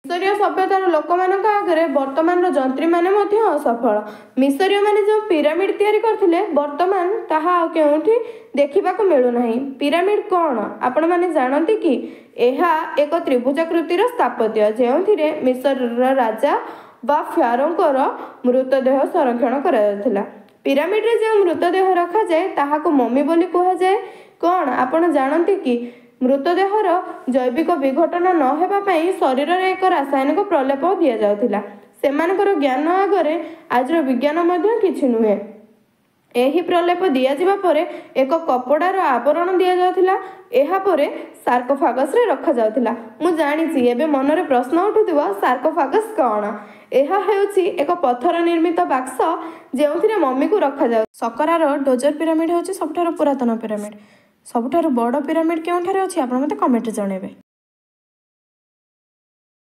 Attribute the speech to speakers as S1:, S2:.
S1: ମିଶରୀୟ ସଭ୍ୟତାର ଲୋକମାନଙ୍କ ଆଗରେ ବର୍ତ୍ତମାନର ଯନ୍ତ୍ରୀମାନେ ମଧ୍ୟ ଅସଫଳ। ମିଶରୀୟମାନେ ଯେଉଁ ପିରାମିଡ୍ ତିଆରି କରିଥିଲେ, ବର୍ତ୍ତମାନ ତାହା ଆଉ କେଉଁଠି ଦେଖିବାକୁ ମିଳୁନାହିଁ। ପିରାମିଡ୍ କ'ଣ ଆପଣମାନେ ଜାଣନ୍ତି କି? ଏହା ଏକ ତ୍ରିଭୁଜାକୃତିର ସ୍ଥାପତ୍ୟ, ଯେଉଁଥିରେ ମିଶରର ରାଜା ବା ଫାରୋଙ୍କର ମୃତଦେହ ସଂରକ୍ଷଣ କରାଯାଉଥିଲା। ପିରାମିଡ୍ରେ ଯେଉଁ ମୃତଦେହ ରଖାଯାଏ, ତାହାକୁ ମମି ବୋଲି କୁହାଯାଏ। କ'ଣ ଆପଣ ଜାଣନ୍ତି କି, ମୃତଦେହର ଜୈବିକ ବିଘଟନ ନ ହେବା ପାଇଁ ଶରୀରରେ ଏକ ରାସାୟନିକ ପ୍ରଲେପ ଦିଆଯାଉଥିଲା? ସେମାନଙ୍କର ଜ୍ଞାନ ଆଗରେ ଆଜିର ବିଜ୍ଞାନ ମଧ୍ୟ କିଛି ନୁହେଁ। ଏହି ପ୍ରଲେପ ଦିଆଯିବା ପରେ ଏକ କପଡ଼ାର ଆବରଣ ଦିଆଯାଉଥିଲା। ଏହାପରେ ସାର୍କୋଫାଗସରେ ରଖାଯାଉଥିଲା। ମୁଁ ଜାଣିଛି, ଏବେ ମନରେ ପ୍ରଶ୍ନ ଉଠୁଥିବ, ସାର୍କୋଫାଗସ୍ କ'ଣ? ଏହା ହେଉଛି ଏକ ପଥର ନିର୍ମିତ ବାକ୍ସ, ଯେଉଁଥିରେ ମମିକୁ ରଖାଯାଉ।
S2: ସକରାର ଡୋଜର ପିରାମିଡ୍ ହେଉଛି ସବୁଠାରୁ ପୁରାତନ ପିରାମିଡ୍। ସବୁଠାରୁ ବଡ଼ ପିରାମିଡ୍ କେଉଁଠାରେ ଅଛି, ଆପଣ ମୋତେ କମେଣ୍ଟରେ ଜଣାଇବେ।